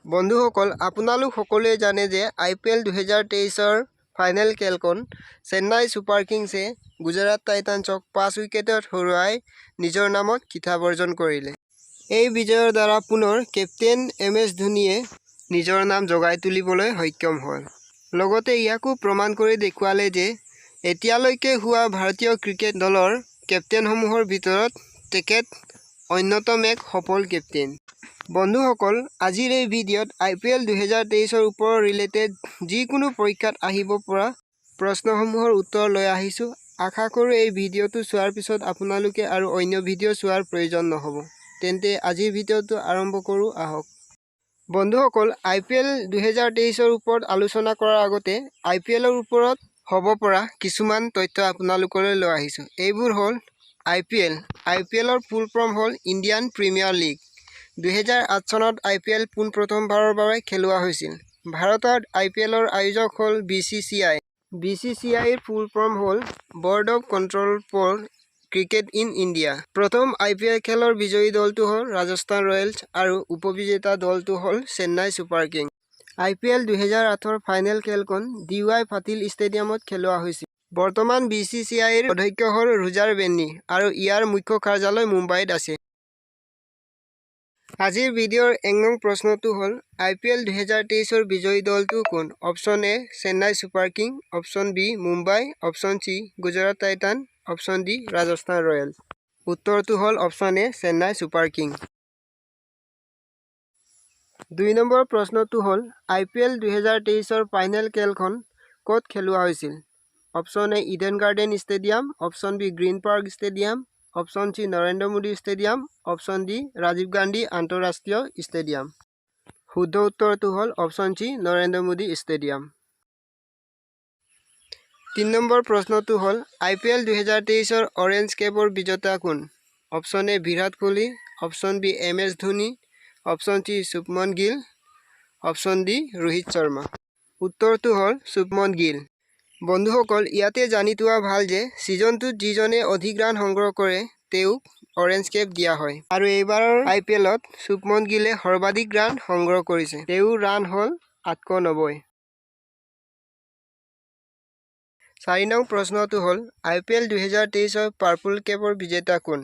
বন্ধুসকল, আপোনালোক সকলোৱে জানে যে আইপিএল 2023ৰ ফাইনেল খেলখন চেন্নাই ছুপাৰ কিংছে গুজৰাট টাইটানছক 5 উইকেটত হৰুৱাই নিজৰ নামত খিতাপ অৰ্জন কৰিলে। এই বিজয়ৰ দ্বাৰা পুনৰ কেপ্টেইন এম এছ ধোনীয়ে নিজৰ নাম জগাই তুলিবলৈ সক্ষম হ'ল। লগতে ইয়াকো প্ৰমাণ কৰি দেখুৱালে যে এতিয়ালৈকে হোৱা ভাৰতীয় ক্ৰিকেট দলৰ কেপ্টেইনসমূহৰ ভিতৰত তেখেত অন্যতম এক সফল কেপ্টেইন। বন্ধুসকল, আজিৰ এই ভিডিঅ'ত আইপিএল 2023ৰ ওপৰত ৰিলেটেড যিকোনো পৰীক্ষাত আহিব পৰা প্ৰশ্নসমূহৰ উত্তৰ লৈ আহিছোঁ। আশা কৰোঁ এই ভিডিঅ'টো চোৱাৰ পিছত আপোনালোকে আৰু অন্য ভিডিঅ' চোৱাৰ প্ৰয়োজন নহ'ব। তেন্তে আজিৰ ভিডিঅ'টো আৰম্ভ কৰোঁ আহক। বন্ধুসকল, আইপিএল 2023ৰ ওপৰত আলোচনা কৰাৰ আগতে আইপিএলৰ ওপৰত হ'ব পৰা কিছুমান তথ্য আপোনালোকলৈ লৈ আহিছোঁ। এইবোৰ হ'ল আইপিএল। আইপিএলৰ ফুল ফৰ্ম হ'ল ইণ্ডিয়ান প্ৰিমিয়াৰ লীগ। 2008 চনত আইপিএল পোনপ্ৰথমবাৰৰ বাবে খেলোৱা হৈছিল। ভাৰতত আইপিএলৰ আয়োজক হ'ল বিচিচিআই। বিচিচিআইৰ ফুল ফৰ্ম হ'ল Board of Control for Cricket in India। প্ৰথম আইপিএল খেলৰ বিজয়ী দলটো হ'ল ৰাজস্থান ৰয়েলছ আৰু উপবিজেতা দলটো হ'ল চেন্নাই ছুপাৰ কিংছ। আইপিএল 2008ৰ ফাইনেল খেলখন ডি ৱাই পাটিল ষ্টেডিয়ামত খেলোৱা হৈছিল। বৰ্তমান বিচিচিআইৰ অধ্যক্ষ হ'ল ৰোজাৰ বিন্নী আৰু ইয়াৰ মুখ্য কাৰ্যালয় মুম্বাইত আছে। আজিৰ ভিডিঅ'ৰ 1 নং প্ৰশ্নটো হ'ল, আইপিএল 2023ৰ বিজয়ী দলটো কোন? Option A Chennai super king, option B Mumbai, option C Gujarat Titan, option D Rajasthan Royals. উত্তৰটো হ'ল option A Chennai super king. 2 number প্ৰশ্নটো হ'ল, আইপিএল 2023ৰ ফাইনেল খেলখন ক'ত খেলোৱা হৈছিল? Option A Eden garden stadium, option B green park stadium, option C Narendra Modi stadium, option D Rajiv Gandhi আন্তঃৰাষ্ট্ৰীয় ষ্টেডিয়াম। শুদ্ধ উত্তৰটো হ'ল option C Narendra Modi stadium. 3 number প্ৰশ্নটো হ'ল, আইপিএল 2023ৰ অৰেঞ্জ কেপৰ বিজেতা কোন? Option A Virat Kohli, option B M S Dhoni, option C Shubman Gill, option D Rohit Sharma. উত্তৰটো হ'ল শুভমন গিল। বন্ধুসকল, ইয়াতে জানি থোৱা ভাল যে ছিজনটোত যিজনে অধিক ৰান সংগ্ৰহ কৰে, তেওঁক অৰেঞ্জ কেপ দিয়া হয় আৰু এইবাৰৰ আইপিএলত শুভমন গিলে সৰ্বাধিক ৰান সংগ্ৰহ কৰিছে। তেওঁৰ ৰান হ'ল 890। 4 নং প্ৰশ্নটো হ'ল, আইপিএল 2023ৰ পাৰ্পল কেপৰ বিজেতা কোন?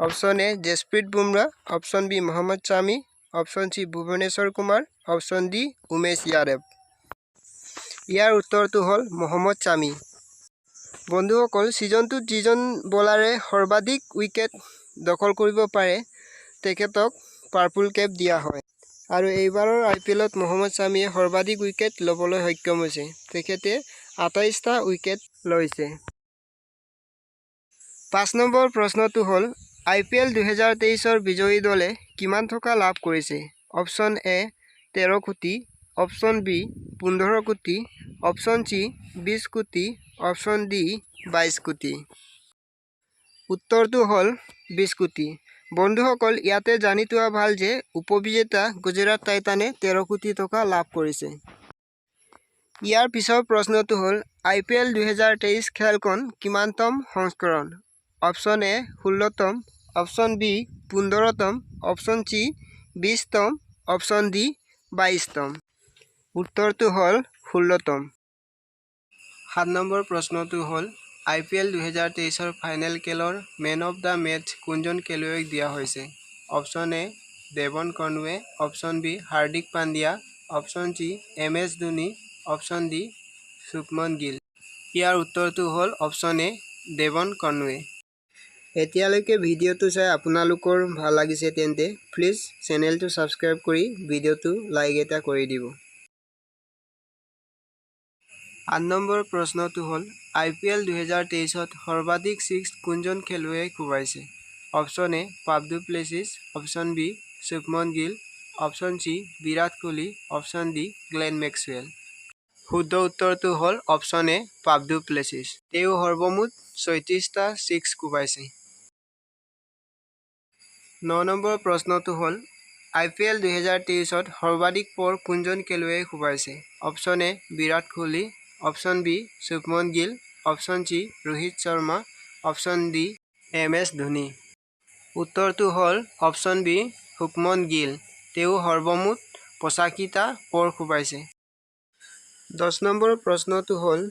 Option A Jasprit Bumrah, option B Mohammad Shami, option C Bhubaneswar Kumar, option D Umesh Yadav. ইয়াৰ উত্তৰটো হ'ল মহম্মদ ছামী। বন্ধুসকল, ছিজনটোত যিজন বলাৰে সৰ্বাধিক উইকেট দখল কৰিব পাৰে, তেখেতক পাৰ্পল কেপ দিয়া হয় আৰু এইবাৰৰ আইপিএলত মহম্মদ ছামীয়ে সৰ্বাধিক উইকেট ল'বলৈ সক্ষম হৈছে। তেখেতে 28টা উইকেট লৈছে। 5 নম্বৰ প্ৰশ্নটো হ'ল, আইপিএল 2023ৰ বিজয়ী দলে কিমান টকা লাভ কৰিছে? অপশ্যন এ 13 কোটি, অপশ্যন বি 15 কোটি, অপশ্যন চি 20 কোটি, অপশ্যন ডি 22 কোটি। উত্তৰটো হ'ল 20 কোটি। বন্ধুসকল, ইয়াতে জানি থোৱা ভাল যে উপবিজেতা গুজৰাট টাইটানে 13 কোটি টকা লাভ কৰিছে। ইয়াৰ পিছৰ প্ৰশ্নটো হ'ল, আইপিএল 2023 খেলখন কিমানতম সংস্কৰণ? অপশ্যন এ 16তম, অপশ্যন বি 15তম, অপশ্যন চি 20তম, অপশ্যন ডি 22তম। উত্তৰটো হ'ল 16তম। 7 নম্বৰ প্ৰশ্নটো হ'ল, আইপিএল 2023ৰ ফাইনেল খেলৰ মেন অফ the match কোনজন খেলুৱৈক দিয়া হৈছে? Option A Devon Conway, option B Hardik Pandya, option C M S Dhoni, option D Shubman Gill. ইয়াৰ উত্তৰটো হ'ল অপশ্যন এ ডেভন কনৱে। এতিয়ালৈকে ভিডিঅ'টো চাই আপোনালোকৰ ভাল লাগিছে, তেন্তে প্লিজ চেনেলটো ছাবস্ক্ৰাইব কৰি ভিডিঅ'টো লাইক এটা কৰি দিব। 8 নম্বৰ প্ৰশ্নটো হ'ল, আইপিএল 2023ত সৰ্বাধিক ছিক্স কোনজন খেলুৱৈয়ে কোবাইছে? Option A Faf du Plessis, option B Shubman Gill, option C Virat Kohli, option D Glenn Maxwell. শুদ্ধ উত্তৰটো হ'ল option A Faf du Plessis. তেওঁ সৰ্বমুঠ 36টা ছিক্স কোবাইছে। 9 নম্বৰ প্ৰশ্নটো হ'ল, আইপিএল 2023ত সৰ্বাধিক ফ'ৰ কোনজন খেলুৱৈয়ে কোবাইছে? Option A Virat Kohli, option B Shubman Gill, option C Rohit Sharma, option D M S Dhoni. উত্তৰটো হ'ল অপশ্যন বি শুভমন গিল। তেওঁ সৰ্বমুঠ 85টা ফ'ৰ কোবাইছে। 10 নম্বৰ প্ৰশ্নটো হ'ল,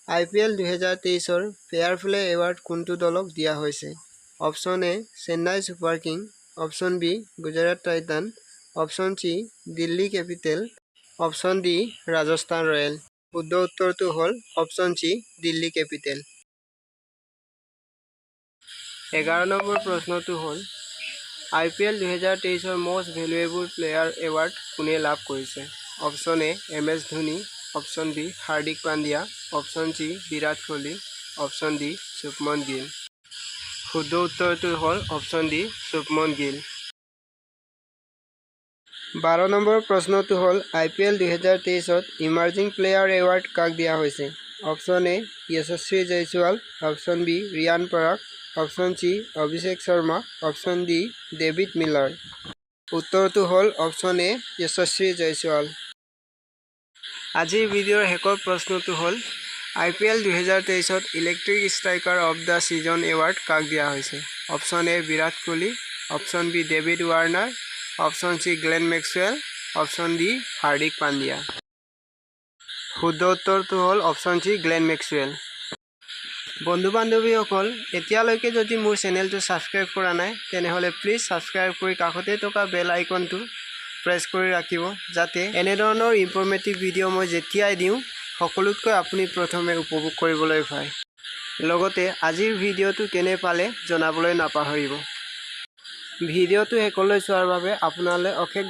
আই পি এল 2023ৰ ফেয়াৰ প্লে এৱাৰ্ড কোনটো দলক দিয়া হৈছে? Option A Chennai super king, option B Gujarat Titan, option C Delhi capital, option D Rajasthan royal. শুদ্ধ উত্তৰটো হ'ল অপশ্যন চি দিল্লী কেপিটেল। 11 নম্বৰ প্ৰশ্নটো হ'ল, আই পি এল 2023ৰ মষ্ট ভেলুৱেবল প্লেয়াৰ এৱাৰ্ড কোনে লাভ কৰিছে? Option A M S Dhoni, option B Hardik Pandya, option C Virat Kohli, option D Shubman Gill. শুদ্ধ উত্তৰটো হ'ল অপশ্যন ডি শুভমন গিল। 12 নম্বৰ প্ৰশ্নটো হ'ল, আই পি এল 2023ত ইমাৰ্জিং প্লেয়াৰ এৱাৰ্ড কাক দিয়া হৈছে? Option A Yashasvi Jaiswal, option B Riyan Parag, option C Abhishek Sharma, option D David Miller. উত্তৰটো হ'ল অপশ্যন এ য়শস্বী জয়ছোৱাল। আজিৰ ভিডিঅ'ৰ শেষৰ প্ৰশ্নটো হ'ল, আই পি এল 2023ত Electric Striker of the Season award কাক দিয়া হৈছে? Option A Virat Kohli, option B David Warner, option C Glenn Maxwell, option D Hardik Pandya. শুদ্ধ উত্তৰটো হ'ল অপশ্যন চি গ্লেন মেক্সৱেল। বন্ধু বান্ধৱীসকল, এতিয়ালৈকে যদি মোৰ চেনেলটো ছাবস্ক্ৰাইব কৰা নাই, তেনেহ'লে প্লিজ ছাবস্ক্ৰাইব কৰি কাষতে থকা বেল আইকনটো প্ৰেছ কৰি ৰাখিব, যাতে এনেধৰণৰ ইনফৰ্মেটিভ ভিডিঅ' মই যেতিয়াই দিওঁ, সকলোতকৈ আপুনি প্ৰথমে উপভোগ কৰিবলৈ পায়। লগতে আজিৰ ভিডিঅ'টো কেনে পালে জনাবলৈ নাপাহৰিব। ভিডিঅ'টো শেষলৈ চোৱাৰ বাবে আপোনালৈ অশেষ